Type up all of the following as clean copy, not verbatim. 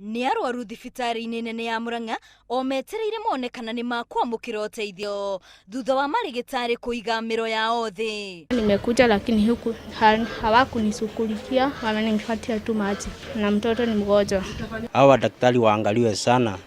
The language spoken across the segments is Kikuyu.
Nĩ arwaru thibitarĩ-inĩ nene ya Murang'a o metereire mone kana nĩ makwamũkĩra ũteithio thutha wa marĩgĩtarĩ kũiga mĩro yao thĩ. Nimekuja lakini huku hawakunishughulikia, wamenipatia tu maji na mtoto ni mgonjwa. Hawa daktari waangaliwe sana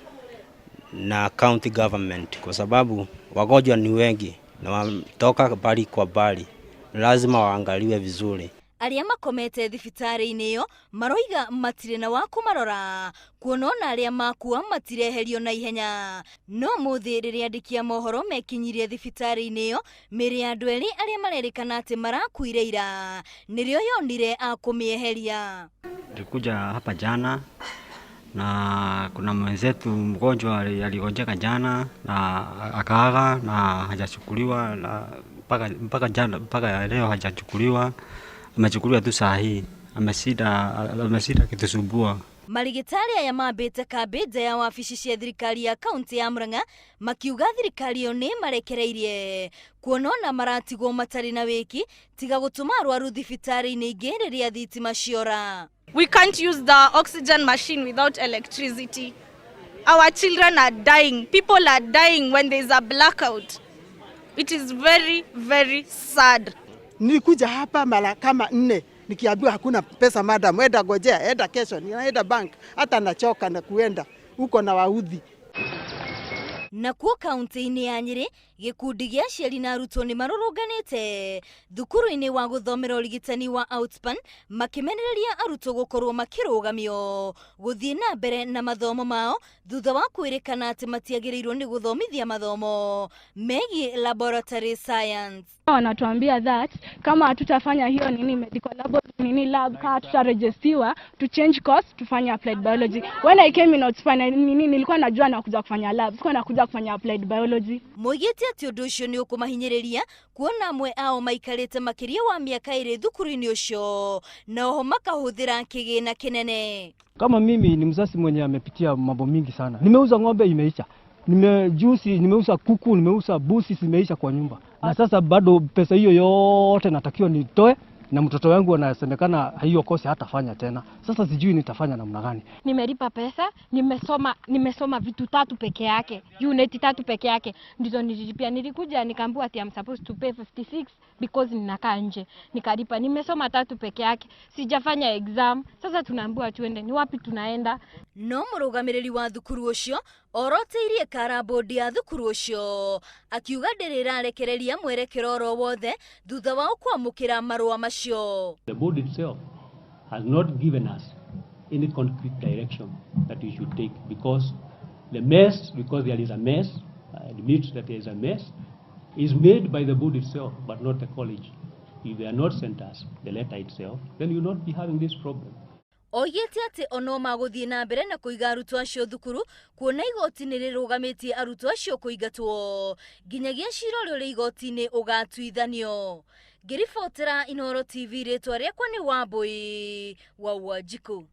na county government kwa sababu wagonjwa ni wengi na wametoka mbali kwa mbali, lazima waangaliwe vizuri. Arĩa makomete thibitarĩ-inĩ ĩyo maroiga matirĩ na wa kũmarora, kuona ona arĩa makua matireherio na ihenya. No mũthĩ rĩrĩa andĩki a mohoro mekinyirie thibitarĩ-inĩ ĩyo, mĩĩrĩ ya andũ erĩ arĩa marerĩkana atĩ marakuire ira nĩrĩo yonire a kũmĩeheria. Tulikuja hapa jana na kuna mwenzetu mgonjwa aligonjeka jana na akaaga na hajachukuliwa na mpaka jana, mpaka leo hajachukuliwa. Amechukuliwa tu saa hii, ameshinda akitusumbua. Marigitari aya mambĩte kambĩ nja ya wabici cia thirikari ya kaunti ya Murang'a makiuga thirikari ĩyo nĩ marekereirie, kuona ona maratigwo matarĩ na wĩki tiga gũtũma arwaru thibitarĩ-inĩ ingĩ rĩrĩa thitima ciora. We can't use the oxygen machine without electricity. Our children are dying. People are dying when there's a blackout. It is very, very sad. Nilikuja hapa mara kama 4 nikiambiwa hakuna pesa madam, enda ngojea, enda kesho, ninaenda bank, hata nachoka na kuenda huko na waudhi. Nakuo kaunti-inĩ ya Nyĩrĩ, gĩkundi gĩa aciari na arutwo nĩ marũrũnganĩte thukuru-inĩ wa gũthomera ũrigitani wa Outspan makĩmenereria arutwo gũkorwo makĩrũgamio gũthiĩ na mbere na mathomo mao thutha wa kwĩrĩkana atĩ matiagĩrĩirwo nĩ gũthomithia mathomo megiĩ laboratory science. Wanatuambia that kama hatutafanya hiyo nini medical lab, nini lab, kama hatutarejistiwa to change course tufanye applied biology. When I came in Outspan, nini nilikuwa najua nakuja kufanya lab, sikuwa nakuja kufanya applied biology. Moigĩte atĩ ũndũ ũcio nĩ ũkũmahinyĩrĩria kuona amwe ao maikarĩte makĩria wa mĩaka 2 thukuru-inĩ ũcio na oho makahũthĩra kĩgĩna kĩnene. Kama mimi ni mzazi mwenye amepitia mambo mingi sana. Nimeuza ng'ombe imeisha. Nimejusi, nimeuza kuku, nimeuza busi zimeisha kwa nyumba. Na sasa bado pesa hiyo yote natakiwa nitoe na mtoto wangu anasemekana hiyo kosi hatafanya tena. Sasa sijui nitafanya namna gani. Nimelipa pesa, nimesoma vitu 3 peke yake, unit 3 peke yake ndizo nililipia. Nilikuja nikaambiwa ati I'm supposed to pay 56 because ninakaa nje. Nikalipa, nimesoma 3 peke yake, sijafanya exam. Sasa tunaambiwa tuende, ni wapi tunaenda? No mũrũgamĩrĩri wa thukuru ũcio oroteirie kara bodi ya thukuru ũcio akiuga ndĩrĩ ĩrarekereria mwerekero oro wothe thutha wao kwamũkĩra marũa macio. The board itself has not given us any concrete direction that we should take because the mess, because there is a mess, I admit that there is a mess, is made by the board itself but not the college. If they are not sent us the letter itself, then you will not be having this problem. Oigĩte atĩ ono magũthiĩ na mbere na kũiga arutwo acio thukuru kuona igoti nĩ rĩrũgamĩtie arutwo acio kũingatwo nginyagia cira ũrĩa ũrĩ igoti-inĩ ũgatuithanio. Ngĩribotera Inooro TV, rĩtwa rĩakwa nĩ Wambui wa Wanjikũ.